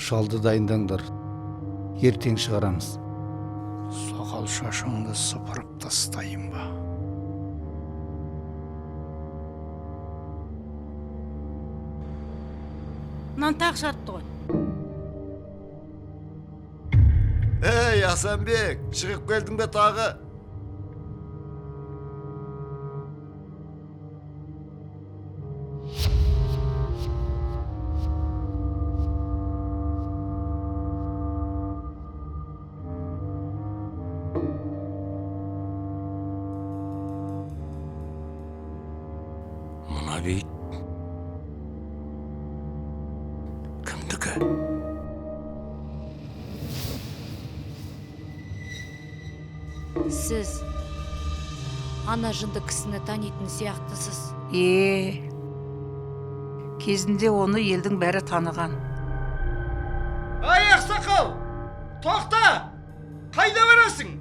Шалды дайындаңдар, ертең шығарамыз. Сақал шашыңды сыпырып тастайын ба? Мынаны тағы шығарыпты ғой. Ей, Асанбек, шығып келдің бе тағы? Мына бейіт кімдікі? Сіз ана жынды кісіні танитын сияқтысыз. Е, кезінде оны елдің бәрі таныған. Ай, ақсақал, тоқта! Қайда барасың?